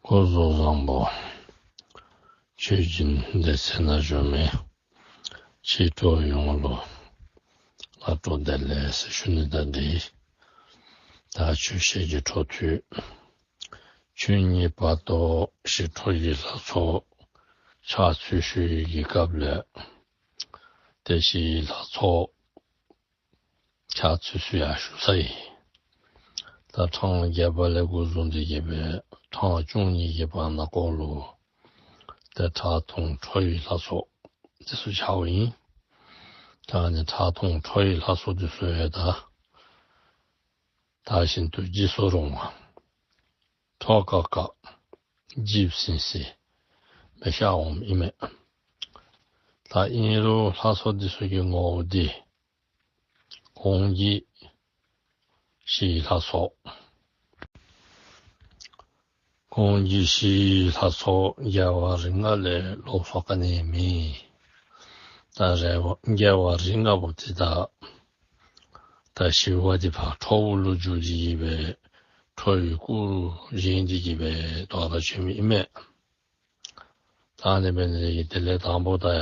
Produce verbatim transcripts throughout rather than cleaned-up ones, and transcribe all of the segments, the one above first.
སྐུ་གཟུགས་བཟང་པོ། ཆོས་སྦྱིན་སྡེ་ཚན་ནང་བཞུགས་མི་ཆོས་གྲོགས་ཡོངས་ལུ་ལགས་སོ་བདེ་ལེགས་ཟེར་ཞུ་ནི་དང་འདི་ད་ཆོས་བཤད་ཀྱི་འཕྲོ་མཐུད་ཆོས་ཉིད་བར་དོ་ཞི་ཁྲོ་བོའི་ལྷ་ཚོགས་ཕྱག་ཚོད་ཞུ་ཡི་གི་སྐབས་ལས་ཏེ་ཞི་ལྷ་ཚོགས་ཕྱག་ཚོད་ཚོད་ཡང་ཞུ་ཚར་ཡི། ད་གྲངས་བརྒྱད་པ་ལས་འགོ་བཟུང་སྟེ་གི་སྦེ་གྲངས་བཅུ་གཉིས་ཀྱི་བར་ན་སྐོར་ལུ་ཏེ་ཁྲག་འཐུང་ཁྲོ་བོའི་ལྷ་ཚོགས་འདི་ཚུ་བྱ་བ་ཨིན། ད་ཨ་ནི་ཁྲག་འཐུང་ཁྲོ་བོའི་ལྷ་ཚོགས་འདི་ཚུ་ཡང་ད་དར་ཞིང་དུ་འཇིགས་སུ་རུང་བ་ཁྲོ་ཁ་ཁ་འཇིགས་སི་སི་སྦེ་ཤར་འོངམ་ཨིན་མས། ད་ཨིན་རུང་ལྷ་ཚོགས་འདི་ཚུ་གི་ངོ་བོ་འདི་གོང་གི་ཞི་ལྷ་ཚོགས། གོང་གི་ཞི་ལྷ་ཚོགས་རྒྱལ་བ་རིགས་ལྔ་ལས་ལོགས་སུ་ག་ནི་མེད། ད་རེ་བ་རྒྱལ་བ་རིགས་ལྔ་པོ་འདི་ད་ད་ཞི་བ་འདི་ཕར་ཁྲོ་བོ་ལུ་འགྱུར་ཏེ་གི་སྦེ་ཁྲོ་བོའི་སྐུ་རུ་བཞེངས་ཏེ་གི་སྦེ་དོ་རུང་བྱོན་མི་ཨིན་མས། ད་ཨ་ནི་འབད་ནི་དེ་གིས་དེ་ལས་དང་པོ་ད་ཡ་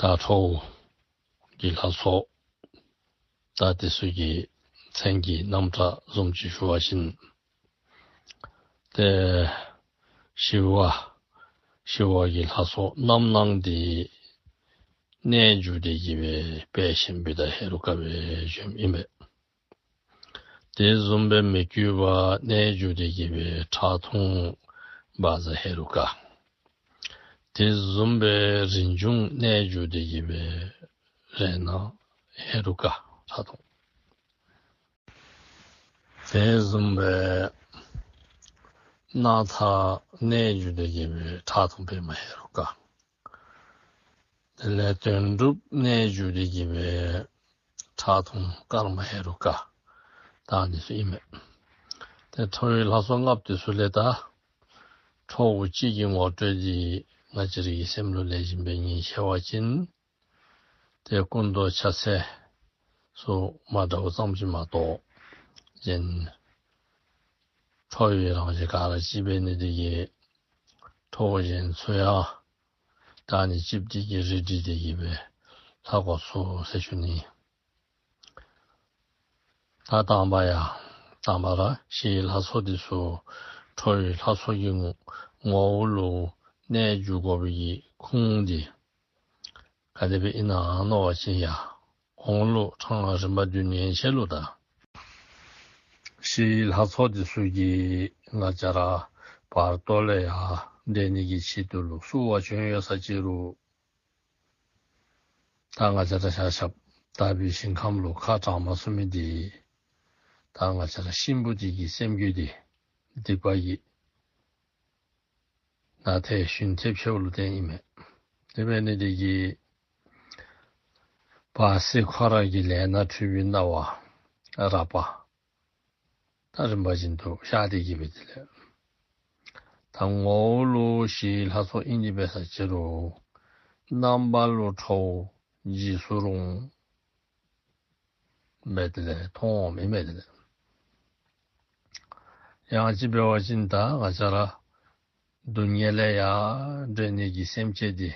ད་ཁྲོ་བོ་གི་ལྷ་ཚོགས་ད་དེ་ཚུ་གི་མཚན་གྱི་རྣམ་གྲངས་བཟུམ་ཅིག་ཞུ་བ་ཅིན་ཏེ་ཞི་བ་ཞི་བ་གི་ལྷ་ཚོགས་རྣམ་སྣང་འདི་རྣལ་འབྱོར་འདི་གི་སྦེ་དཔལ་ཆེན་བུདྡྷ་ཧེ་རུ་ཀ་སྦེ་བྱོནམ་ཨིན་པས། དེ་བཟུམ་སྦེ་མི་བསྐྱོད་པ་རྣལ་འབྱོར་འདི་གི་སྦེ་ཁྲག་འཐུང་བཛྲ་ཧེ་རུ་ཀ། དེ་བཟུམ་སྦེ་རིན་འབྱུང་རྣལ་འབྱོར་འདི་གི་སྦེ་རཏྣ་ཧེ་རུ་ཀ་ཁྲག་འཐུང་། དེ་བཟུམ་སྦེ་སྣང་མཐའ་རྣལ་འབྱོར་འདི་གི་སྦེ་ཁྲག་འཐུང་པདྨ་ཧེ་རུ་ཀ། དེ་ལས་དོན་གྲུབ་རྣལ་འབྱོར་འདི་གི་སྦེ་ཁྲག་འཐུང་ཀརྨ་ཧེ་རུ་ཀ། ད་ཨ་ནི་ཚུ་ཨིན་མས། ཏེ་ཁྲོ་བོའི་ལྷ་ཚོགས་ལྔ་པོ་འདི་ཚུ་ལས་ད་ཁྲོ་བོ་གཅིག་གི་ངོ་སྤྲོད་འདི་ང་བཅས་རའི་སེམས་ལུ་ལེགས་ཤོམ་སྦེ་ངེས་ཤེས་བ་ཅིན་ཏེ་སྐུ་མདོག་ཕྱག་འཚལ་སོགས་མ་འདྲཝ་ཙམ་ཅིག་མ་གཏོགས་གཞན་ཁྲོ་བོའི་རང་བཞིན་ག་ར་གཅིག་འབད་ནི་དེ་གིས་ཁྲོ་བོ་གཞན་ཚུ་ཡང་ད་ཨ་ནི་གཅིག་པ་འདི་གིས་རིགས་བསྒྲེས་ཏེ་གི་སྦེ་ལྷག་དགོ་ཚུགས་ཟེར་ཞུ་ནི། ད་དང་པ་ཡ་དང་པ་ར་ཞི་ལྷ་ཚོགས་འདི་ཚུ་ཁྲོ་བོའི་ལྷ་ཚོགས་ཀྱི་ངོ་ངོ་བོ་ལུ་རྣལ་འབྱོར་དགོ་པའི་གི་ཁུངས་འདི་ག་དེ་སྦེ་ཨིན་ན་མནོ་བ་ཅིན་ཡ་གོང་ལུ་ཕྲང་རིམ་པ་བདུན་ཡན་ཆད་ལུ་ད་ཞི་ལྷ་ཚོགས་འདི་ཚུ་གིས་ང་བཅས་ར་བར་དོ་ལས་ཡར་འདྲེན་ནི་གི་ཆེད་དུ་ལུ་བསུ་བར་བྱོན་ཡོད་ས་ཅིག་རུང་ད་ང་བཅས་ར་ཤ་ཤབ་དག་པའི་ཞིང་ཁམས་ལུ་ཁ་དྲངས་མ་ཚུགས་མི་འདི་ད་ང་བཅས་ར་གཤིན་པོ་འདི་གི་སེམས་རྒྱུད་འདི་སྡིག་པ་གིས་ནང་ཐེབས་གཞན་ཐེབས་ཆེཝ་ལུ་བརྟེན་ཨིན་མས། དེ་འབད་ནི་དེ་གིས་བར་སྲིད་ཁོ་ར་གི་ལས་སྣ་འཁྲུལ་པའི་སྣང་བ་རགས་པ་ད་རིམ་པ་བཞིན་དུ་ཤར་ཏེ་གི་སྦེ་དེ་ལས་ད་ངོ་བོ་ལུ་ཞི་ལྷ་ཚོགས་ཨིན་ཏེ་འབད་ས་ཅིག་རུང་རྣམ་པ་ལུ་ཁྲོ་བོ་འཇིགས་སུ་རུང་སྦེ་དེ་ལས་མཐོངམ་ཨིན་མས། དེ་ལས་ཡང་ཅིག་འབད་བ་ཅིན་ད་ང་བཅས་ར་སྡུག་བསྔལ་ལས་ཡར་འདྲེན་ནི་གི་སེམས་ཅན་འདི་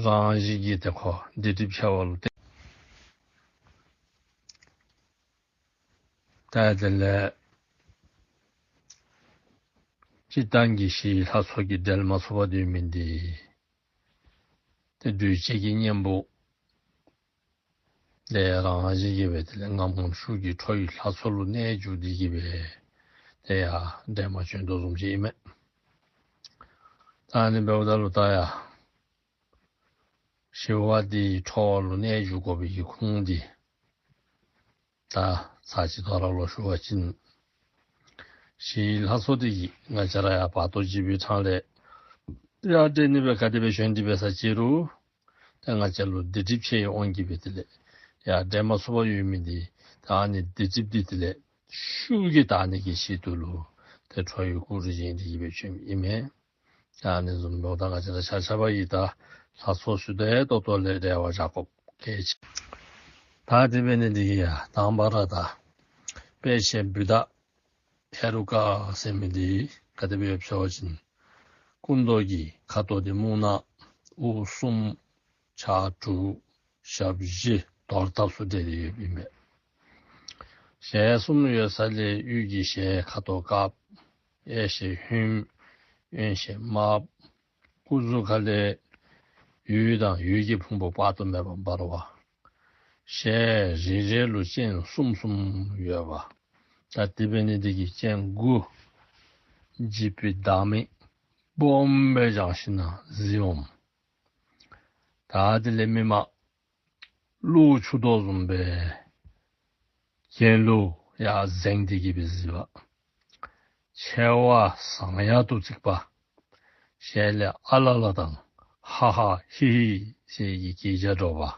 རང་བཞིན་གྱིས་ཏེ་ཁོ་སྡིག་སྒྲིབ་ཆེ་བ་ལུ་བརྟེན་ཏེ་དེ་ལས་སྤྱིར་བཏང་གི་ཞི་ལྷ་ཚོགས་ཀྱིས་འབྲལ་མ་ཚུགས་པར་སྡོད་མི་འདི་ཏེ་འདུས་བྱས་ཀྱི་གཉེན་པོ་དེ་རང་བཞིན་གྱིས་སྦེ་དེ་ལས་རྔམ་ཤུགས་ཀྱིས་ཁྲོ་བོའི་ལྷ་ཚོགས་ལུ་རྣལ་འབྱོར་ཏེ་གི་སྦེ་དེ་ཡར་འདྲེན་པར་བྱོན་དོ་བཟུམ་ཅིག་ཨིན་མས། ད་ཨ་ནི་འབདཝ་ད་ལུ་ད་ཡ་ཞི་བ་འདི་ཁྲོ་བོ་ལུ་རྣལ་འབྱོར་དགོ་པའི་གི་ཁུངས་འདི་ད་ཚར་གཅིག་དོ་རུང་ལོག་ཞུ་བ་ཅིན་ཞི་ལྷ་ཚོགས་འདི་གིས་ང་བཅས་ར་ཡར་བར་དོ་འཇིགས་པའི་འཕྲང་ལས་ཡར་འདྲེན་ནི་སྦེ་ག་དེ་སྦེ་བྱོན་ཏེ་འབད་ས་ཅིག་རུང་ཏེ་ང་བཅས་ལུ་སྡིག་སྒྲིབ་ཆེ་བའི་དབང་གིས་སྦེ་དེ་ལས་ཡར་འདྲེན་མ་ཚུགས་པར་ཡོད་མི་འདི་ད་ཨ་ནི་སྡིག་སྒྲིབ་འདི་དེ་ལས་ཤུགས་ཀྱིས་དག་ནི་གི་ཆེད་དུ་ལུ་ཏེ་ཁྲོ་བོའི་སྐུ་རུ་བཞེངས་ཏེ་གི་སྦེ་བྱོནམ་ཨིན་མས། ད་ཨ་ནི་བཟུམ་འབདཝ་ད་ང་བཅས་ར་ཆ་ཁྱབ་ཀྱིས་ད་ལྷ་ཚོགས་ཚུ་དང་ཏོག་ཏོ་ལས་འབྲེལ་བ་འཇོག་དགོཔ་གལ་ཆེ། ད་དེ་འབད་ནི་འདི་གིས་ཡ་དང་པ་ར་ད་དཔེ་ཆའི་བུདྡྷ་ཧེ་རུ་ཀ་ཟེར་མི་འདི་ག་དེ་སྦེ་ཡོདཔ་ཟེར་བ་ཅིན་སྐུ་མདོག་གི་ཁ་དོག་འདི་སྨུག་ནག། དབུ་གསུམ་ཕྱག་དྲུག་ཞབས་བཞི་དོར་སྟབས་སུ་སྦྲེལ་ཏེ་ཡོདཔ་ཨིན་པས། ཞལ་གསུམ་ཡོད་ས་ལས་དབུས་ཀྱི་ཞལ་ཁ་དོག་དཀརཔོ། གཡས་ཞལ་ཧོནམོ། གཡོན་ཞལ་དམརཔོ། སྐུ་གཟུགས་ཁ་ལས་འོད་དང་འོད་ཀྱི་ཕུང་པོ་དཔག་ཏུ་མེད་པ་འབར་བ། ཞལ་རེ་རེ་ལུ་སྤྱན་གསུམ་གསུམ་ཡོད་པ། ད་དེ་འབད་ནི་འདི་གིས་སྤྱན་དགུ་འཇིགས་པའི་བདག་མེད་སྦོམ་སྦེ་བཞེངས་ཞིན་ན་གཟིགས་འོང་། ད་དེ་ལས་མི་དམར་ཀླུ་འཁྱུ་དོ་བཟུམ་སྦེ་གྱེན་ལུ་ཡར་གཟེངས་ཏེ་གི་སྦེ་གཟིགས་པ། མཆེ་བ་ཟང་ཡག་ཏུ་གཙིགས་པ། ཞལ་ལས་ཨ་ལ་ལ་དང་ཧ་ཧ་ཧི་ཧི་ཟེར་གྱི་སྐད་རྒྱག་འགྱོ་བ།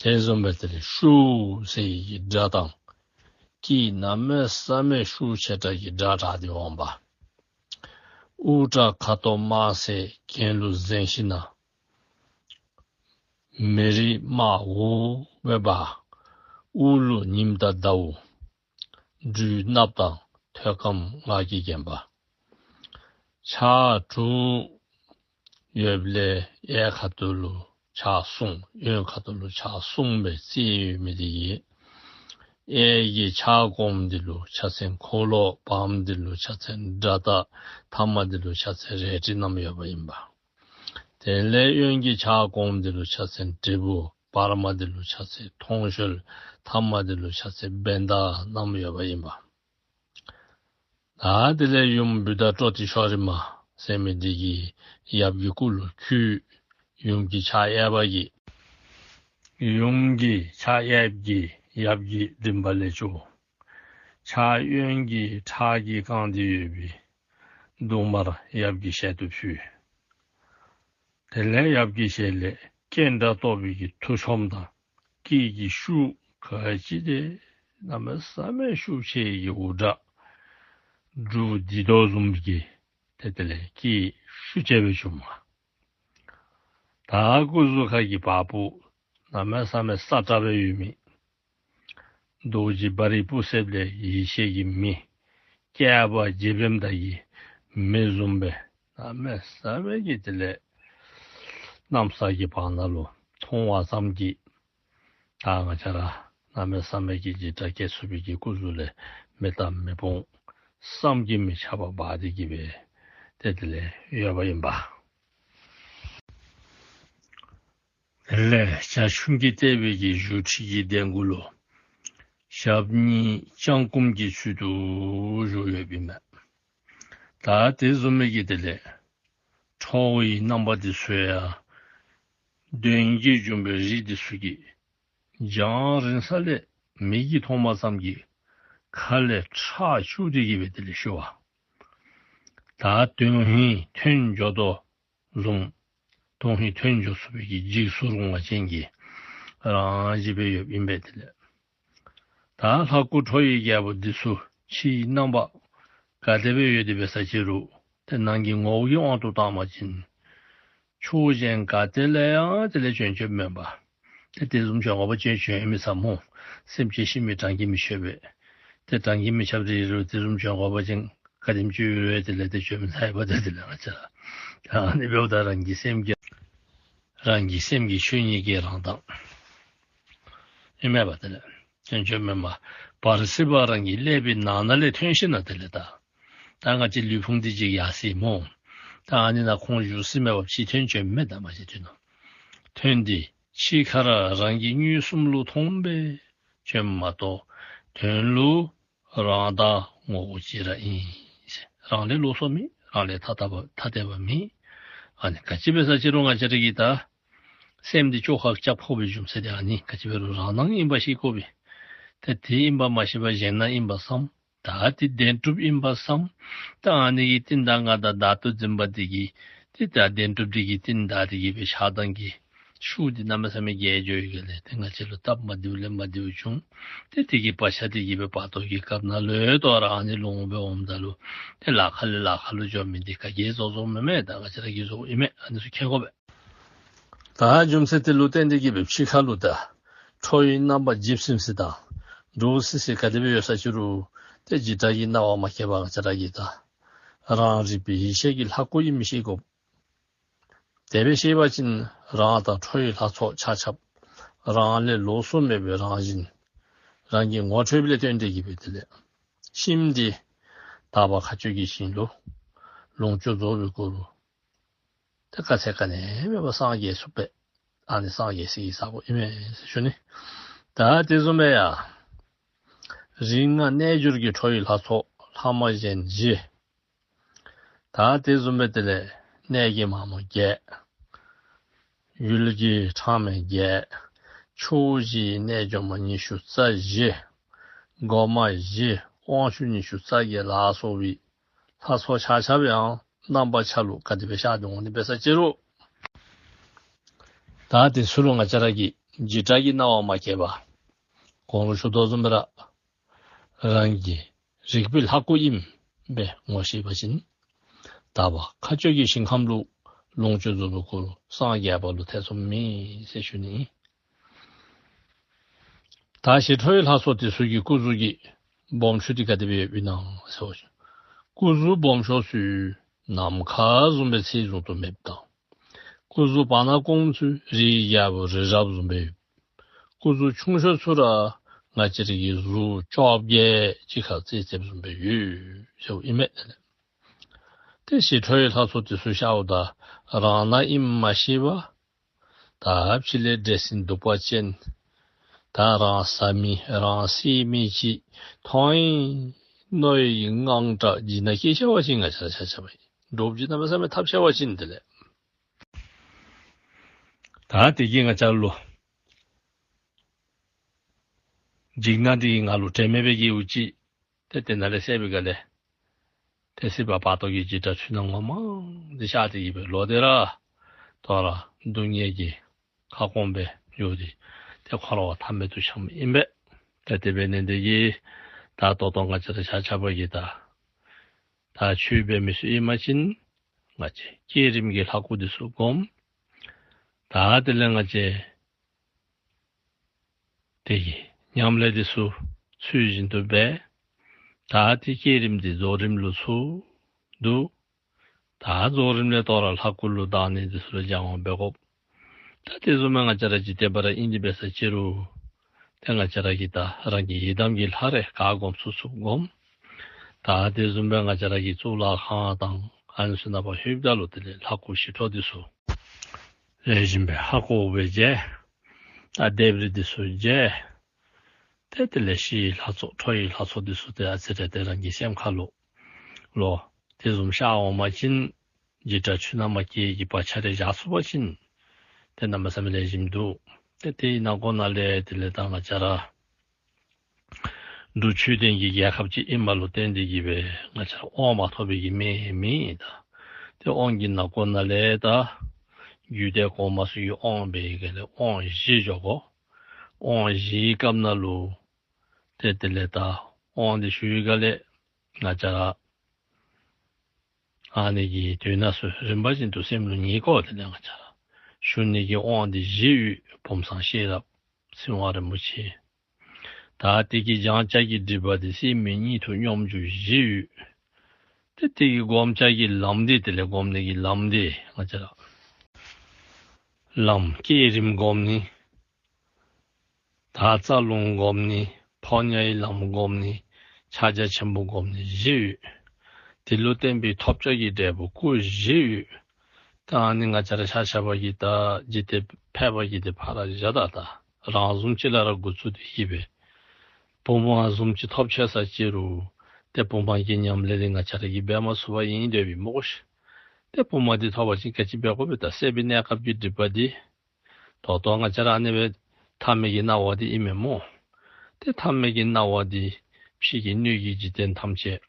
དེ་བཟུམ་སྦེ་དེ་ལས་ཤུགས་ཟེར་གྱི་སྒྲ་དང་། སྐད་གནམ་མེད་ས་མེད་ཤུགས་ཆེ་དྲགས་ཀྱི་སྒྲ་གྲགས་ཏེ་འོང་བ། དབུ་སྐྲ་ཁ་དོག་དམར་སེར་གྱེན་ལུ་གཟེངས་ཞིན་ན་མེ་རི་དམར་འུར་སྦེ་འབར། དབུ་ལུ་ཉིམ་དང་ཟླཝ། སྦྲུལ་གནགཔོ་དང་ཐོད་སྐམ་ངར་གྱིས་བརྒྱན་པ། ཕྱག་དྲུག་ཡོདཔ་ལས་གཡས་ཁ་ཐུག་ལུ་ཕྱག་གསུམ། གཡོན་ཁ་ཐུག་ལུ་ཕྱག་གསུམ་སྦེ་བརྩེགས་ཡོད་མི་འདི་གིས་གཡས་ཀྱི་ཕྱག་གོངམ་འདི་ལུ་ཕྱག་མཚན་འཁོར་ལོ། བརམ་འདི་ལུ་ཕྱག་མཚན་དགྲ་སྟ། ཐ་མ་འདི་ལུ་ཕྱག་མཚན་རལ་གྲི་བསྣམས་ཡོདཔ་ཨིན་པ། དེ་ལས་གཡོན་གྱི་ཕྱག་གོངམ་འདི་ལུ་ཕྱག་མཚན་དྲིལ་བུ། བར་མ་འདི་ལུ་ཕྱག་མཚན་ཐོང་གཤོལ། ཐ་མ་འདི་ལུ་ཕྱག་མཚན་བྷནྡྷ་བསྣམས་ཡོདཔ་ཨིན་པ། ད་དེ་ལས་ཡུམ་བུདྡྷ་ཀྲོ་ཏི་ཤྭ་རི་མ་ཟེར་མི་འདི་གི་ཡབ་ཀྱི་སྐུ་ལུ་འཁྱུད། ཡུམ་གྱི་ཕྱག་གཡས་པ་གིས་ཡུམ་གྱི་ཕྱག་གཡས་ཀྱི་ཡབ་ཀྱི་མགྲིན་པ་ལས་བཅུག། ཕྱག་གཡོན་གྱི་ཁྲག་གིས་བཀང་སྟེ་ཡོད་པའི་མདུང་དམར་ཡབ་ཀྱི་ཞལ་དུ་ཕུལ། དེ་ལས་ཡབ་ཀྱི་ཞལ་ལས་སྐད་སྒྲ་སྟོང་པའི་གི་མཐུ་ཆོམ་དང་། སྐད་ཀྱི་ཤུགས་ག་ཅི་དེ་གནམ་མེད་ས་མེད་ཤུགས་ཆེ་གི་འུར་སྒྲ་འབྲུག་ལྡིར་དོ་བཟུམ་གྱི་དེ་དེ་ལས་སྐད་ཤུགས་ཆེ་སྦེ་བྱུངམ་མས། ད་སྐུ་གཟུགས་ཁ་གི་བ་སྤུ་གནམ་མེད་ས་མེད་སྲ་ཀྲག་སྦེ་ཡོད་མི། རྡོ་རྗེ་སྦ་རི་སྤུ་གསེབ་ལས་ཡེ་ཤེས་ཀྱི་མེ། བསྐལ་པ་འཇིག་རྟེན་དག་གི་མེ་བཟུམ་སྦེ་གནམ་མེད་ས་མེད་ཀྱི་དེ་ལས་གནམ་ས་གི་བར་ན་ལུ་མཐོང་བ་ཙམ་གྱིས་ད་ང་བཅས་ར་གནམ་མེད་ས་མེད་ཀྱི་འཇིགས་སྐྲག་སྐྱེ་ཚུགས་པའི་གི་སྐུ་གཟུགས་ལས་མེ་སྟག་མེ་དཔུང་བསམ་གྱིས་མི་ཁྱབ་པ་འབར་ཏེ་གི་སྦེ་ཏེ་དེ་ལས་ཡོདཔ་ཨིན་པ། དེ་ལས་བྱ་ཁྱུང་གིས་བཏེགས་པའི་གི་བཞུགས་ཁྲི་གི་གདན་གུ་ལུ་ཞབས་གཉིས་བརྐྱང་བསྐུམ་གྱི་ཚུལ་དུ་བཞུགས་ཡོདཔ་ཨིན་མས། ད་དེ་བཟུམ་མའི་གི་དེ་ལས་ཁྲོ་བོའི་རྣམ་པ་འདི་ཚུ་ཡང་གདོན་གྱི་འབྱུང་པོའི་རིགས་འདི་ཚུ་གིས་རྒྱང་རིང་ས་ལས་མིག་གིས་མཐོང་བ་ཙམ་གྱིས་ཁ་ལས་ཁྲག་སྐྱུགས་ཏེ་གི་སྦེ་དེ་ལས་ཤི་བ། ད་དོན་ཧིང་ཐོན་འགྱོ་དོ་བཟུམ། དོན་ཧིང་ཐོན་འགྱོ་ཚུགས་པའི་གི་འཇིགས་སུ་རུང་བ་ཅན་གྱི་རང་བཞིན་སྦེ་ཡོདཔ་ཨིན་པས། དེ་ལས་ད་ལྷ་སྐུ་ཁྲོ་བོའི་རྒྱལ་པོ་འདི་ཚུ་ཕྱིའི་རྣམ་པ་ག་དེ་སྦེ་ཡོད་དེ་འབད་ས་ཅི་རུང་ཏེ་ནང་གི་ངོ་བོ་གི་དབང་དུ་བཏང་བ་ཅིན་ཕྱོགས་གཞན་ག་ཏེ་ལས་ཡང་དེ་ལས་བྱོན་བྱོནམ་མེན་པས། ཏེ་དེ་བཟུམ་བྱོན་དགོ་པ་ཅིན་བྱོན་མི་ཚར་སྨོ། སེམས་ཅན་ཤི་མི་གྲངས་ཀྱིས་མི་ཆོད་པས། ཏེ་གྲངས་ཀྱིས་མི་ཁྱབ་རིགས་རུང་དེ་བཟུམ་བྱོན་དགོ་པ་ཅིན་ག་དེམ་ཅིག་ཡོད་དེ་ལས་ཏེ་བྱོན་མི་ཚར་བས། ཏེ་དེ་ལས་ང་བཅས་ཨ་ནི་འབདཝ་ད་རང་གི་སེམས་ཀྱི་རང་གི་སེམས་ཀྱི་ཆོས་ཉིད་ཀྱི་རང་མདངས་ཨིན་མས་པ། དེ་ལས་བྱོན་བྱོནམ་མེན་པས། བར་སྲིད་པ་རང་གི་ཀླད་པའི་ནང་ན་ལས་ཐོན་ཞིན་ན་དེ་ལས་ད་ད་ང་བཅས་ལུས་ཕུང་འདི་ཅིག་ཡར་སོ་ཡི་སྨོ། ད་ཨ་ནི་ནང་ཁོང་བཞུགས་སོ་ཡི་མས་པ། ཕྱིར་ཐོན་བྱོནམ་མས། ད་མ་གཞི་ཐོན་ནུག། ཐོན་ཏེ་ཕྱི་ཁར་རང་གི་མངོན་སུམ་ལུ་མཐོངམ་སྦེ་བྱོནམ་མ་གཏོགས་དོན་ལུ་རང་དང་ངོ་བོ་གཅིག་ར་ཨིན། རང་ལས་ལོགས་སུ་མེད། རང་ལས་ཐ་དད་པ་ཐ་དད་པ་མེད། ཨ་ནི་ག་ཅི་འབད་ས་ཅི་རུང་ང་བཅས་ར་གི་ད་སེམས་འདི་བཅོ་ཁ་རྐྱབ་དགོ་པའི་རྒྱུ་མཚན་འདི་ཨ་ནི། ག་ཅི་འབད་རུང་རང་སྣང་ཨིན་པ་ཤེས་དགོ་པས། ཏེ་དེ་ཨིན་པ་མ་ཤེས་པར་གཞན་སྣང་ཨིན་པ་བསམ། ད་དེ་བདེན་གྲུབ་ཨིན་པ་བསམ། ད་ཨ་ནི་གི་རྟིང་བདའ་ང་བདའ་བདའ་ཏོ་འཛིན་པ་འདི་གིས་ཏེ་ད་བདེན་གྲུབ་འདི་གི་རྟིང་བདའ་སྟེ་གི་སྦེ་ཆགས་སྡང་གི་ཤུགས་འདི་གནམ་མེད་ས་མེད་རྒྱས་འགྱོ་ཡི་ག་ལས། ཏེ་ང་བཅས་ལུ་སྟབས་མ་བདེཝ་ལས་མ་བདེཝ་བྱུང་། ཏེ་དེ་གི་བག་ཆགས་འདི་གིས་སྦེ་བར་དོ་གི་སྐབས་ནང་ལུ་ཡོད་དོ་ར་ཨ་ནི་ལོང་སྦེ་འོངམ་ད་ལུ་ཏེ་ལ་ཁ་ལས་ལ་ཁ་ལུ་འགྱོ་མི་འདི་ག་གིས་བཟོ་བཟོཝ་མེན་མས། ད་ང་བཅས་ར་གིས་བཟོཝ་ཨིན་མས། ཨ་ནི་ཚུ་མཁྱེན་དགོ་པས། ད་རྒྱུ་མཚན་དེ་ལུ་བརྟེན་ཏེ་གིས་སྦེ་ཕྱི་ཁ་ལུ་ད་ཁྲོ་བོའི་རྣམ་པ་འཇིབ་སིམ་སི་དང་འདྲོག་སི་སི་ག་དེ་སྦེ་ཡོད་ས་ཅི་རུང་ཏེ་འཇིགས་སྐྲག་གི་སྣང་བ་མ་སྐྱེས་པར་ང་བཅས་ར་གིས་ད་རང་རིག་པའི་ཡེ་ཤེས་ཀྱི་ལྷ་སྐུ་ཨིནམ་ཤེས་དགོ། དེ་སྦེ་ཤེས་པ་ཅིན་རང་དང་ཁྲོ་བོའི་ལྷ་ཚོགས་ཆ་ཁྱབ་རང་ལས་ལོགས་སུ་མེད་པའི་རང་བཞིན་རང་གི་ངོ་འཕྲོད་པ་ལས་བརྟེན་ཏེ་གིས་སྦེ་དེ་ལས་ཤིམ་འདི་དག་པ་མཁའ་སྤྱོད་ཀྱི་ཞིང་ལུ་ལོངས་སྤྱོད་རྫོགས་པའི་སྐུ་རུ་ཏེ་དཀའ་ཚེགས་ག་ནི་མེད་པར་སངས་རྒྱས་ཚུགས་པས། ཨ་ནི་སངས་རྒྱས་སའི་ས་སྒོ་ཨིན་མས་ཟེར་ཞུ་ནི། ད་དེ་བཟུམ་སྦེ་ཡང་རིགས་ལྔ་རྣལ་འབྱོར་གྱི་ཁྲོ་བོའི་ལྷ་ཚོགས་ལྷག་མ་གཞན་བཞི། ད་དེ་བཟུམ་སྦེ་དེ་ལས་གནས་ཀྱི་མ་མོ་བརྒྱད། ཡུལ་གྱི་ཕྲ་མེན་བརྒྱད། ཕྱོགས་བཞིའི་རྣལ་འབྱོར་མ་ཉི་ཤུ་རྩ་བཞི། སྒོ་མ་བཞི། དབང་ཕྱུག་ཉི་ཤུ་རྩ་བརྒྱད་ལ་སོགས་པའི་ལྷ་ཚོགས་ཆ་ཁྱབ་ཡང་རྣམ་པ་ཆ་ལུགས་ག་དེ་སྦེ་ཤར་ཏེ་འོང་ནི་འབད་ས་ཅི་རུང་ད་དེ་ཚུ་ལུ་ང་བཅས་ར་གིས་འཇིགས་སྐྲག་གི་སྣང་བ་མ་སྐྱེས་པར་གོང་ལུ་ཞུ་དོ་བཟུམ་སྦེ་ར་རང་གི་རིག་པའི་ལྷ་སྐུ་ཨིནམ་སྦེ་ངོ་ཤེས་པ་ཅིན་དག་པ་མཁའ་སྤྱོད་ཀྱི་ཞིང་ཁམས་ལུ་ལོངས་སྤྱོད་རྫོགས་པའི་སྐུ་རུ་སངས་རྒྱས་པ་ལུ་ཐེ་ཚོམ་མེད་ཟེར་ཞུ་ནི། ད་ཞི་ཁྲོ་བོའི་ལྷ་ཚོགས་དེ་ཚུ་གི་སྐུ་གཟུགས་ཀྱི་སྦོམ་ཆུང་དེ་ག་དེ་སྦེ་ཡོདཔ་ཨིན་ན་ཟེར་བ་ཅིན། སྐུ་གཟུགས་སྦོམ་ཤོས་ཚུ་ནམ་མཁའ་བཟུམ་སྦེ་ཚད་བཟུང་དུ་མེདཔ་དང་། སྐུ་གཟུགས་བར་ན་ཀོང་ཚུ་རིའི་རྒྱལ་པོ་རི་རབ་བཟུམ་སྦེ་ཡོད། སྐུ་གཟུགས་ཆུང་ཤོས་ཚུ་ར་ང་བཅས་ར་གི་གཟུགས་བཅོ་བརྒྱད་གཅིག་ཁར་རྩིག་རྩིགཔ་བཟུམ་སྦེ་ཡོད་ཟེརཝ་ཨིན་མས། ཏེ་ཞི་ཁྲོ་བོའི་ལྷ་ཚོགས་དེ་ཚུ་ཤརཝ་ད་རང་སྣང་ཨིནམ་མ་ཤེས་པར་ད་ཕྱི་ལས་འདྲེ་སྲིན་གདུག་པ་ཅན་ད་རང་བཟའ་མི་རང་བསད་མི་ཅིག་མཐོང་ཡི་མནོ་ཡི་དངངས་སྐྲག་འཇིགས་སྣང་སྐྱེ་ཤེས་པ་ཅིན་ང་བཅས་ར་ཆ་ཁྱབ་ཨིན། འདྲོག་པ་ཅིན་གནམ་མེད་ས་མེད་ཐབས་ཆེ་བ་ཅིག་ཨིན། དེ་ལས་ད་དེ་གིས་ང་བཅས་ལུ་འཇིགས་སྣང་དེ་གིས་ང་ལུ་དྲན་མེད་པའི་གི་ཡུལ་ཅིག་ཏེ་དེ་ནང་ལས་བསད་པའི་སྒང་ལས་ཏེ་སྲིད་པ་བར་དོ་གི་འཇིགས་སྐྲག་འཁྲུལ་སྣང་ངོ་མ་འདི་ཤར་ཏེ་གིས་སྦེ་ལོག་སྟེ་ར་དོ་རུང་སྡུག་བསྔལ་གྱི་ཁ་སྐོམ་སྦེ་འགྱོ་སྟེ་ཏེ་འཁོར་བ་མཐའ་མེད་དུ་འཁྱམས་ཨིན་པས། ཏེ་དེ་འབད་ནི་དེ་གིས་ད་ད་ལྟོ་ང་བཅས་ར་ཆ་ཁྱབ་ཀྱིས་ད་ད་ཆོས་འབད་མི་ཚུ་ཨིན་པ་ཅིན་ང་བཅས་བསྐྱེད་རིམ་གྱི་ལྷ་སྐུ་འདི་ཚུ་སྒོམ། ད་དེ་ལས་ང་བཅས་དེ་གི་ཉམས་ལེན་འདི་ཚུ་ཚུལ་བཞིན་དུ་འབད། ད་དེ་བསྐྱེད་རིམ་འདི་རྫོགས་རིམ་ལུ་ཚུད་དོ། ད་རྫོགས་རིམ་ལས་དོ་རུང་ལྷ་སྐུ་ལུ་བདག་ཉིད་འདི་ཚུ་ལུ་སྦྱང་བ་འབད་དགོ། ད་དེ་བཟུམ་མའི་ང་བཅས་ར་འཇིག་རྟེན་པ་ར་ཨིན་ཏེ་འབད་ས་ཅི་རུང་ཏེ་ང་བཅས་ར་གིས་ད་རང་གི་ཡི་དམ་གྱི་ལྷ་རེ་ག་སྒོམ་ཚུགས་ཚུགས་སྒོམ། ད་དེ་བཟུམ་མའི་ང་བཅས་ར་གི་གཙུག་ལག་ཁང་དང་ཨ་ནི་ཚུ་ནང་ཕར་ལྷོདཔ་ད་ལུ་དེ་ལས་ལྷ་སྐུ་ཞི་ཁྲོ་འདི་ཚུ་ལེགས་ཤོམ་སྦེ་ཧ་གོ་སྦེ་མཇལ། ད་ལྡེབས་རིས་འདི་ཚུ་མཇལ། ཏེ་དེ་ལས་ཞི་བའི་ལྷ་ཚོགས་ཁྲོ་བོའི་ལྷ་ཚོགས་འདི་ཚུ་ཏེ་ཨ་ཙི་རེ་ཏེ་རང་གི་སེམས་ཁ་ལུ་ལོ་དེ་བཟུམ་ཤར་འོང་པ་ཅིན་འཇིགས་སྐྲག་འཁྲུལ་སྣང་མ་སྐྱེ་གི་བར་ཆད་རེ་བཞག་ཚུགས་པ་ཅིན་ཏེ་གནམ་མེད་ས་མེད་ལེགས་ཤོམ་འདུག། ཏེ་དེའི་ནང་འཁོད་ནང་ལས་དེ་ལས་ད་ང་བཅས་ར་འབྲུག་ཆོས་ལྡན་གྱི་རྒྱལ་ཁབ་ཅིག་ཨིནམ་ལུ་བརྟེན་ཏེ་གིས་སྦེ་ང་བཅས་ར་དབང་མ་ཐོབ་པའི་གི་མི་མེད་ད། ཏེ་དབང་གི་ནང་འཁོད་ནང་ལས་ད་རྒྱུད་སྡེ་གོང་མ་ཚུ་གི་དབང་འབད་བའི་སྒང་ལས་དབང་བཞི་འགྱོ་དགོ། དབང་བཞིའི་སྐབས་ནང་ལུ་ཏེ་དེ་ལས་ད་དབང་འདི་ཞུ་བའི་སྒང་ལས་ང་བཅས་ར་ཨ་ནི་གི་དོན་དག་ཚུ་རིམ་པ་བཞིན་དུ་སེམས་ལུ་ངེས་དགོ། དེ་ལས་ང་བཅས་ར་ཞུ་ནི་གི་དབང་འདི་བཞི་ཡོད། བུམ་ཐང་ཤེས་རབ་ཚེ་དབང་རིན་པོ་ཆེ། ད་དེ་གི་སྦྱང་བྱ་གི་སྒྲིབ་པ་འདི་སེམས་མེད་གཉིད་འཐུག་སྙོམས་འཇུག་བཞི་ཡོད། ཏེ་དེ་གི་སྒོམ་བྱ་གི་ལམ་འདི་དེ་ལས་སྒོམ་ནི་གི་ལམ་འདི་ང་བཅས་ར་ལམ་བསྐྱེད་རིམ་སྒོམ་ནི། ད་རྩ་རླུང་སྒོམ་ནི། ཕོ་ཉའི་ལམ་སྒོམ་ནི། ཕྱག་རྒྱ་ཆེན་པོ་སྒོམ་ནི་བཞི་ཡོད། དེ་ལུ་བརྟེན་པའི་ཐོབ་བྱ་གི་འབྲས་བུ་སྐུ་བཞི་ཡོད། ད་ཨ་ནི་ང་བཅས་ར་ཆ་ཁྱབ་ཀྱིས་ད་འཇིག་རྟེན་ཕལ་པ་གིས་དེ་ཕར་བཞག་ད། ད་རང་བཟུམ་ཅིག་ལས་ར་འགོ་བཙུགས་ཏེ་གིས་སྦེ་བུམ་དབང་བཟུམ་ཅིག་ཐོབ་ཆི་ཟེར་ཅི་རུང་ཏེ་བུམ་དབང་གི་ཉམས་ལེན་འདི་ང་བཅས་ར་གིས་འབད་མ་ཚུགས་པར་ཨིན་སྡོདཔ་སྨོ་ཤིག། ཏེ་བུམ་དབང་འདི་ཐོབ་པ་ཅིན་ག་ཅི་འབད་དགོ་པས། ད་སྲེད་པའི་གནས་སྐབས་ཀྱི་སྒྲིབ་པ་འདི་ད་ལྟོ་ང་བཅས་ར་ཨ་ནི་སྦེ་ཐ་མལ་གྱི་སྣང་བ་འདི་ཨིན་མས་སྨོ། ཏེ་ཐ་མལ་གྱི་སྣང་བ་འདི་ཕྱི་གི་སྣོད་ཀྱི་འཇིག་རྟེན་ཐམས་ཅད་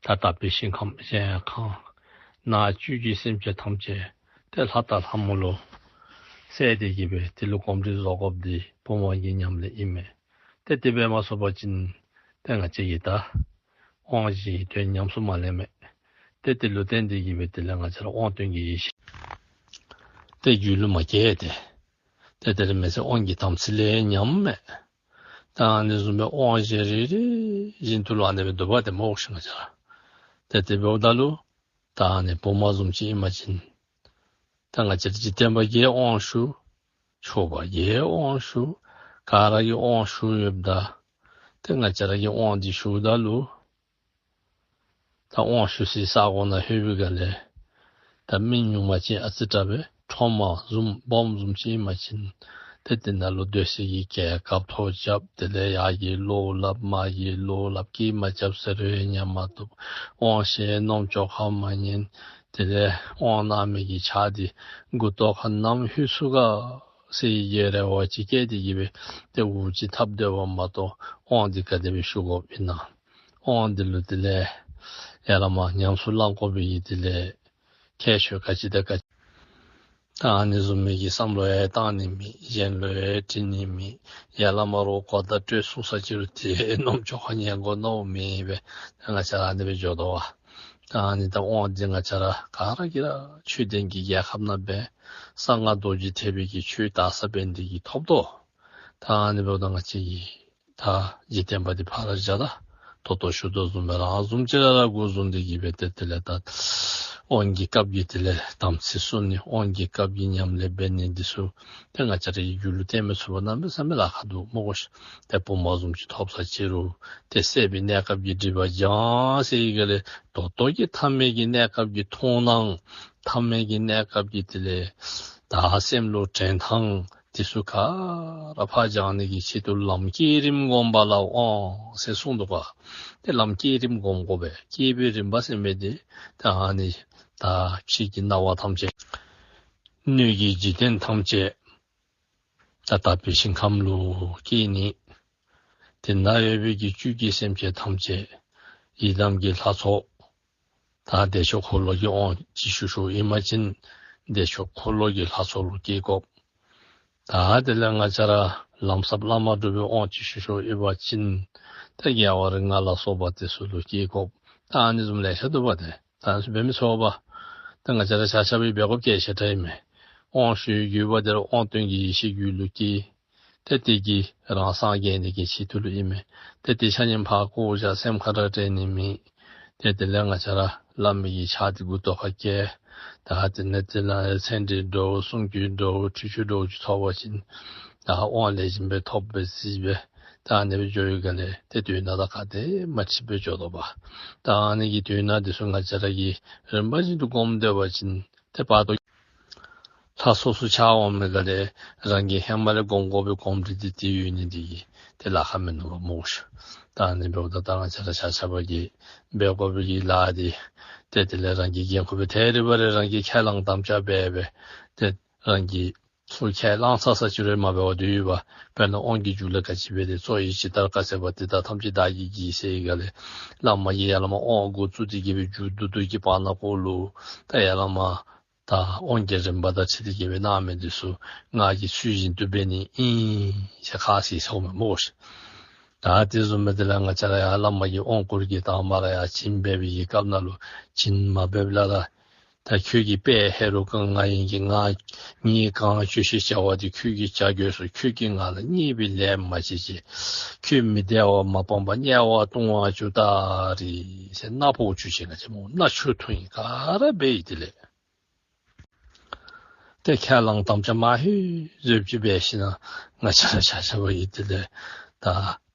ད་དག་པའི་ཞིང་ཁམས་གཞལ་ཡས་ཁང་ནང་བཅུད་ཀྱི་སེམས་ཅན་ཐམས་ཅད་ཏེ་ལྷ་དང་ལྷ་མོ་ལུ་སྲེད་དེ་གིས་སྦེ་དེ་ལུ་གོམས་འདྲིས་བཟོ་དགོཔ་འདི་བུམ་དབང་གི་ཉམས་ལེན་ཨིན་མས། ཏེ་དེ་འབད་མ་ཚུགས་པ་ཅིན་ཏེ་ང་བཅས་ཀྱིས་ད་དབང་བཞིའི་དོན་ཉམས་སུ་མ་ལེན་མས། ཏེ་དེ་ལུ་བརྟེན་ཏེ་གིས་སྦེ་དེ་ལས་ང་བཅས་ར་དབང་དོན་གྱི་ཡེ་ཤེས་ ཏེ་རྒྱུད་ལུ་མ་སྐྱེས་ཏེ། ཏེ་དེ་ལས་མི་ཚེ་དབང་གི་དམ་ཚིག་ལས་ཉམས་མས། ད་ཨ་ནི་བཟུམ་སྦེ་དབང་གཞན་རེ་རེ་བཞིན་དུ་ལུ་ཨ་ནི་སྦེ་འདུག་པ་ཏེ་སྨོ་ཤིག་ང་བཅས་ར། ཏེ་དེ་འབདཝ་ད་ལུ་ད་ཨ་ནི་བུམོ་བཟུམ་ཅིག་ཨིན་པ་ཅིན་ད་ང་བཅས་ར་འཇིག་རྟེན་པ་གིས་དབང་ཞུ། ཆོས་པ་གིས་དབང་ཞུ། ག་ར་གིས་དབང་ཞུ་ཡོདཔ་ད་ཏེ་ང་བཅས་ར་གིས་དབང་འདི་ཞུཝ་ད་ལུ་ད་དབང་ཞུ་སའི་ས་གོ་ནང་ལྷོད་པའི་སྒང་ལས་ད་མི་ཉུང་མ་ཅིག་ཨ་ཙི་དྲག་སྦེ་ཁྲོམ་བཟུམ་སྦོམ་བཟུམ་ཅིག་ཨིན་པ་ཅིན་ཏེ་དེ་ནང་ལུ་སྡོད་སའི་གི་རྒྱལ་ཁབ་ཐོ་རྐྱབ། དེ་ལས་ཡར་གྱི་ལོག་སླབ་མར་གྱི་ལོག་སླབ་སྐད་མ་རྐྱབ་ཟེར་རུང་ཉན་མ་བཏུབ། དབང་གཞན་རྣམ་ཅོག་ཁར་མ་ཉན། དེ་ལས་དབང་གནང་མི་གི་ཕྱག་འདི་མགུ་ཏོ་ཁར་བསྣམས་ལྷོད་ཚུགས་ག་ཟེར་བའི་རེ་བ་ཅིག་བསྐྱེད་དེ་གི་སྦེ་ཏེ་འུ་ཅིག་འཐབ་སྡོདཔ་མ་གཏོགས་དབང་འདི་ག་དེ་སྦེ་ཞུ་དགོཔ་ཨིན་ན། དབང་འདི་ལུ་དེ་ལས་ཡར་ལས་མར་ཉམས་སུ་བླང་དགོ་པའི་དེ་ལས་ཁྱད་ཆོས་ག་ཅི་དང་ག་ཅི། ད་ཨ་ནི་བཟུམ་མའི་གི་བསམ་བློ་ཡང་བཏང་ནི་མེད། གཞན་ལུ་ཡང་དྲི་ནི་མེད། ཡར་ལས་མར་རོགས་གོ་བརྡ་སྤྲོད་ཚུགས་ས་ཅིག་རུང་ཏེ་རྣམ་ཅོག་ཁར་ཉན་དགོ་མནོ་མེད་པས། ད་ང་བཅས་ར་ཨ་ནི་སྦེ་འགྱོ་དོ་བ། ད་ཨ་ནི་ད་དབང་འདི་ང་བཅས་ར་ག་ར་གིས་ར་ཆོས་ལྡན་གྱི་རྒྱལ་ཁབ་ནང་སྦེ་གསང་སྔགས་རྡོ་རྗེ་ཐེག་པའི་གི་ཆོས་དར་ས་འབད་ནི་དེ་གིས་ཐོབ་དོ། ད་ཨ་ནི་འབདཝ་ད་ང་བཅས་ཀྱིས་ད་འཇིག་རྟེན་པ་འདི་ཕར་བཞག། ད་ད་ལྟོ་ཞུ་དོ་བཟུམ་སྦེ་རང་བཟུམ་ཅིག་ར་ར་འགོ་བཟུང་སྟེ་གི་སྦེ་ཏེ་དེ་ལས་ད་དབང་གི་སྐབས་ཀྱི་དེ་ལས་དམ་ཚིག་བསྲུང་ནི། དབང་གི་སྐབས་ཀྱི་ཉམས་ལེན་འབད་ནི་འདི་ཚུ་ཏེ་ང་བཅས་རའི་རྒྱུད་ལུ་བསྟེན་མི་ཚུགས་པ་གནམ་མེད་ས་མེད་ལཱ་ཁག་འདུག་སྨོ་ཤིག། ཏེ་བུམོ་བཟུམ་ཅིག་ཐོབ་ས་ཅིག་རུང་ཏེ་སྲེད་པའི་གནས་སྐབས་ཀྱི་སྒྲིབ་པ་སྦྱང་ཟེར་བའི་སྒང་ལས་ད་ལྟོ་གི་ཐ་མལ་གྱི་གནས་སྐབས་ཀྱི་མཐོང་སྣང་ཐ་མལ་གྱི་གནས་སྐབས་ཀྱི་དེ་ལས་ད་སེམས་ལུ་དྲན་ཐངས་འདི་ཚུ་ག་ར་ཕར་སྦྱང་ནི་གི་ཆེད་དུ་ལམ་བསྐྱེད་རིམ་བསྒོམ་པ་ལ་དབང་ཟེར་གསུངས་འདུག་པ། ཏེ་ལམ་བསྐྱེད་རིམ་བསྒོམ་དགོ་པས། བསྐྱེད་པའི་རིམ་པ་ཟེར་མི་འདི་ད་ཨ་ནི་ད་ཕྱི་གི་སྣང་བ་ཐམས་ཅད་སྣོད་ཀྱི་འཇིག་རྟེན་ཐམས་ཅད་ད་དག་པའི་ཞིང་ཁམས་ལུ་སྐྱེ་ནི། དེ་ནང་ཡོད་པའི་གི་བཅུད་ཀྱི་སེམས་ཅན་ཐམས་ཅད་ཡི་དམ་གྱི་ལྷ་ཚོགས། ད་བདེ་མཆོག་འཁོར་ལོ་གི་དབང་ཅིག་ཞུ་ཞུཝ་ཨིན་པ་ཅིན་བདེ་མཆོག་འཁོར་ལོ་གི་ལྷ་ཚོགས་ལུ་སྐྱེ་དགོཔ། ད་དེ་ལས་ང་བཅས་ར་ལམ་ཟབ་བླ་མ་སྒྲུབ་པའི་དབང་ཅིག་ཞུ་ཞུཝ་ཨིན་པ་ཅིན་ད་རྒྱལ་བ་རིགས་ལྔ་ལ་སོགས་པ་དེ་ཚུ་ལུ་སྐྱེ་དགོཔ། ད་ཨ་ནི་བཟུམ་ལེ་ཤ་འདུག་པ། ཏེ་ད་ཨ་ནི་ཚུ་འབད་མི་ཚུགས་པས། ད་ང་བཅས་ར་ཆ་ཁྱབ་ཀྱིས་འབད་དགོཔ་གལ་ཆེ་དྲགས་ཨིན་མས། དབང་ཞུ་བའི་དགོས་པ་དེ་ར་དབང་དོན་གྱི་ཡེ་ཤེས་རྒྱུད་ལུ་སྐྱེ། ཏེ་དེ་གིས་རང་སངས་རྒྱས་ནི་གི་ཆེད་དུ་ལུ་ཨིན་མས། ཏེ་དེ་ཆ་མཉམ་ཕར་བཀོ་བཞག། སེམས་ཁར་ར་དྲན་ནི་མེད། ཏེ་དེ་ལས་ང་བཅས་ར་བླ་མའི་གི་ཕྱག་འདི་མགུ་ཏོ་ཁར་བཀལ། ད་དེ་ནས་དེ་ལས་ཚེ་འདི་འདྲཝ་གསུང་གི་འདྲཝ་ཁྲུས་ཆུ་འདྲཝ་ཅིག་ཐོབ་པ་ཅིན་ད་དབང་ལེགས་ཤོམ་སྦེ་ཐོབ་པས་ཟེར་སྦེ་ད་ཨ་ནི་སྦེ་འགྱོ་བའི་སྒང་ལས་ཏེ་དོན་དག་ག་དེ་མ་འཁྲིལ་སྦེ་འགྱོ་དོ་པ། ད་ཨ་ནི་གི་དོན་དག་འདི་ཚུ་ང་བཅས་ར་གིས་རིམ་པ་བཞིན་དུ་སྒོམ་སྡོད་པ་ཅིན་ཏེ་བར་དོ་ལྷ་སོ་སོ་ཆགས་འོང་མི་སྒང་ལས་རང་གིས་ཧེ་མ་ལས་སྒོམ་དགོ་པའི་གོམས་འདྲིས་འདི་དེ་ཡོད་ནི་འདི་གིས་ཏེ་ལཱ་ཁག་མིན་ནུག་པ་སྨོ་ཤིག། ད་ཨ་ནི་འབདཝ་ད་ད་ང་བཅས་ར་ཆ་ཁྱབ་ཀྱིས་འབད་དགོ་པའི་གི་ལཱ་འདི་ཏེ་དེ་ལས་རང་གིས་འགན་ཁུར་སྦེ་ཐད་རི་བ་རི་རང་གིས་ཁས་བླངས་དམ་བཅའ་འབད་སྦེ་ཏེ་རང་གིས་ཚུར་ཁས་བླངས་ཚར་ས་ཅིག་རུང་མ་འབད་བར་སྡོད་པས། དཔེར་ན་དབང་གི་རྒྱུད་ལུ་ག་ཅི་འབད་དེ་གཙོ་ཡི་ཇི་ལྟར་བཀའ་སྩལ་པ། དེ་ལྟར་ཐམས་ཅད་བདག་གིས་བགྱི་ཟེར་བའི་སྒང་ལས་བླ་མ་གིས་ཡར་ལས་མར་དབང་འགོ་བཙུགས་ཏེ་གི་སྦེ་མཇུག་བསྡུ་བསྡུ་གི་བར་ན་ཁོ་ལུ་ད་ཡར་ལས་མར་ད་དབང་གི་རིམ་པ་དང་འཁྲིལ་ཏེ་གི་སྦེ་གནང་མི་འདི་ཚུ་ང་གིས་ཚུལ་བཞིན་དུ་འབད་ནི་ཨིན་ཟེར་ཁ་བཞེས་ཚརཝ་མས་སྨོ་ཤིག། ད་དེ་བཟུམ་སྦེ་དེ་ལས་ང་བཅས་ར་ཡར་བླ་མ་གིས་དབང་བསྐུར་གྱི་དང་པ་ར་ཡར་བྱིན་འབད་བའི་གི་སྐབས་ནང་ལུ་བྱིན་མ་འབདཝ་ལས་ར་ད་ཁྱོད་ཀྱི་དཔལ་ཧེ་རུ་ཀ་ང་ཡིན་གྱི་ང་ངེའི་གང་བཅོལ་ཞིང་བྱ་བ་འདི་ཁྱོད་ཀྱིས་བྱ་དགོས་སོ། ཁྱོད་ཀྱིས་ང་ལ་བརྙས་པའི་ལན་མ་བྱེད་ཅིག། ཁྱོད་མི་བདེ་བ་མ་སྤངས་པར་དམྱལ་བར་ལྟུང་བར་འགྱུར་ད་རེ་ཟེར་མནའ་ཕོག་བཅུག་ཅིག། ང་བཅས་མོ་མནའ་ཆུ་འཐུང་ཡི་ག་ར་འབད་ཡི། དེ་ལས་ཏེ་ཁས་བླངས་དམ་བཅའ་མ་ཧེ་བཟོད་ཅིག་འབད་ཞིན་ན་ང་བཅས་ར་ཆ་ཁྱབ་ཀྱིས་དེ་ལས་ད་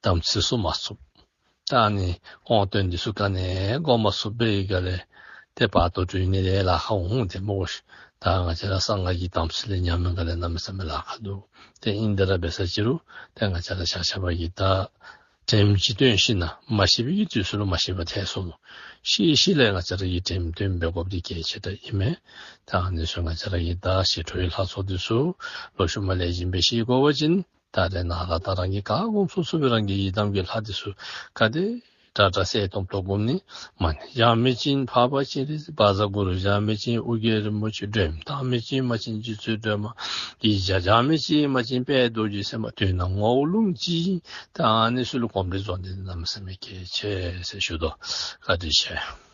དམ་ཚིག་སྲུང་མ་ཚུགས། ད་ཨ་ནི་དབང་དོན་འདི་ཚུ་ག་ནི་སྒོམ་མ་ཚུགས་པའི་སྒང་ལས་ཏེ་བར་དོ་གྲོལ་ནི་ལས་ལཱ་ཁག་འོང་སྟེ་སྨོ་ཤིག། ད་ང་བཅས་ར་གསང་སྔགས་ཀྱི་དམ་ཚིག་ལས་ཉམས་མི་སྒང་ལས་གནམ་མེད་ས་མེད་ལཱ་ཁག་འདུག། ཏེ་ཨིན་དེ་ར་འབད་ས་ཅིག་རུང་ཏེ་ང་བཅས་ར་ཆ་ཁྱབ་ཀྱིས་ད་དྲནམ་ཅིག་བཏོན་ཞིན་ན་མ་ཤེས་པའི་གི་དུས་སུ་ལུ་མ་ཤེས་པ་ཐལ་སོ་ལོ། ཤེས་ཤེས་ལས་ང་བཅས་ར་གིས་དྲནམ་བཏོན་འབད་དགོཔ་འདི་གལ་ཆེ་དྲགས་ཨིན་མས། ད་ཨ་ནི་ཚུ་ང་བཅས་ར་གིས་ད་ཞི་ཁྲོའི་ལྷ་ཚོགས་འདི་ཚུ་ལོག་ཤུལ་མ་ལེགས་ཤོམ་སྦེ་ཤེས་དགོ་པ་ཅིན་ད་རེས་ནངས་ར་ད་རང་གིས་ག་སྒོམ་ཚུགས་ཚུགས་པའི་རང་གི་ཡི་དམ་གྱི་ལྷ་འདི་ཚུ་ག་དེ་དྲག་དྲག་གསལ་སྟོང་སྟོང་སྒོམ་ནི། མ་ཎི་བགྱང་མི་ཅིག་འཕགས་པ་སྤྱན་རས་གཟིགས། བཛྲ་གུ་རུ་བགྱང་མི་ཅིག་ཨོ་རྒྱན་རིན་པོ་ཆེ། སྒྲོལ་མ་བགྱང་མི་ཅིག་མ་ཅིག་རྗེ་བཙུན་སྒྲོལ་མ། ཡིག་བརྒྱ་བགྱང་མི་ཅིག་མ་ཅིག་དཔལ་རྡོ་རྗེ་སེམས་དཔའ། དོན་དམ་ངོ་བོ་ལྷུན་གྱིས། ད་ཨ་ནི་ཚུ་ལུ་གོམས་འདྲིས་བཟོ་ནི་འདི་གནམ་མེད་ས་མེད་གལ་ཆེ་ཟེར་ཞུ་དོ། བཀའ་དྲིན་ཆེ།